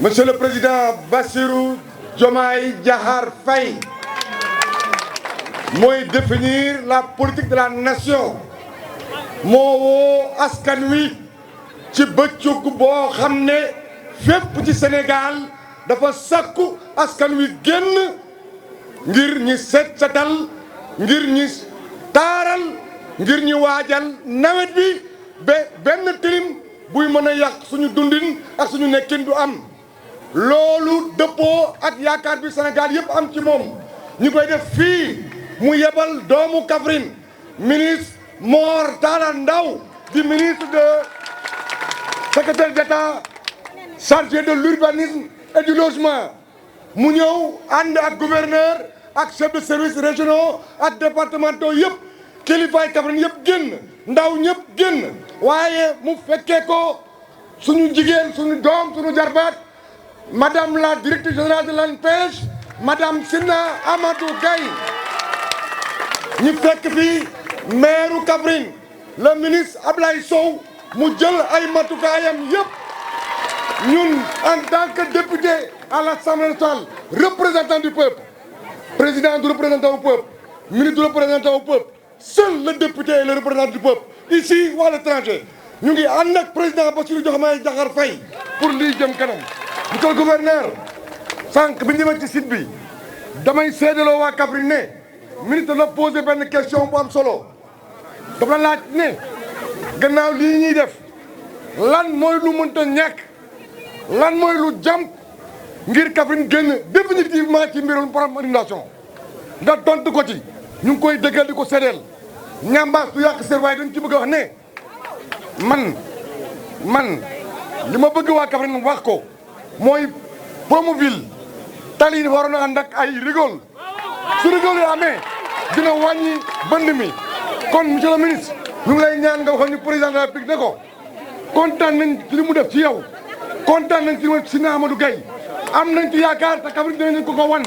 Monsieur le Président Bassirou Diomaye Diakhar Faye mooy définir la politique de la nation moo woo askan wi ci bëccëg boo xam ne fépp ci Sénégal dafa sakku askan wi génn ngir ñi set setal ngir ñi taaral ngir ñi waajal nawet bi ba benn tilim buy mën a yàq suñu dundin ak suñu nekkin du am loolu dëppoo ak yaakaar bi Sénégal yëpp am ci moom ñu koy def fii mu yebal doomu Kaffrine ministre Mor Talla Ndaw di ministre de secrétaire d'État chargé de l'urbanisme et du logement mu ñëw ànd ak gouverneur ak chef de service régionaux ak départementaux yëpp kilifaay Kaffrine yëpp génn ndaw ñëpp génn waaye mu fekkee ko suñu jigéen suñu doom suñu jarbaat madame la directrice générale de l'ANPEJ madame Sina Amadou Gaye ñu fekk fii maire Kaffrine le ministre Ablaye Sow mu jël ay matukaayam yëpp ñun en tant que député à l'Assemblée nationale représentant du peuple président du représentant au peuple ministre du représentant au peuple seul le député est le représentant du peuple ici ou à l'étranger ñu ngi ànd ak président Bassirou Diomaye Diakhar Faye pour lii jëm kanam monsieur le gouverneur sànq bi ñu demee ci site bi damay seedaloo waa Kaffrine ne ministre la posé benn question bu am solo dafa laaj ne gannaaw lii ñuy def lan mooy lu mënta ñàkk lan mooy lu jàmp ngir Kaffrine génn définitivement ci mbirum problème inondation nga tontu ko ci ñu ngi koy dëggal di ko seedeel ñambaas du yàq seen waaye dañ ci bëgg a wax ne man li ma bëgg waa Kaffrine wax ko mooy Promoville tali yi waroon a ànd ak ay rigole su rigole yi amee dina wàññi bënd mi kon monsieur le ministre ñu ngi lay ñaan nga waxal ñu président de la République ne ko kontaan nañ ci li mu def ci yow kontaan nañ ci li mu def ci Sina Amadou Gaye am nañ ci yaakaar te Kaffrine dinañ ko wan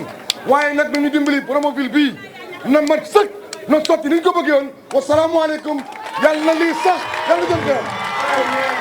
waaye nag nañu dimbali Promoville bii na mat sëkk na sotti ni ñu ko bëggee woon wa salaamualeykum yàlla na lii sax yàlla jëm kanam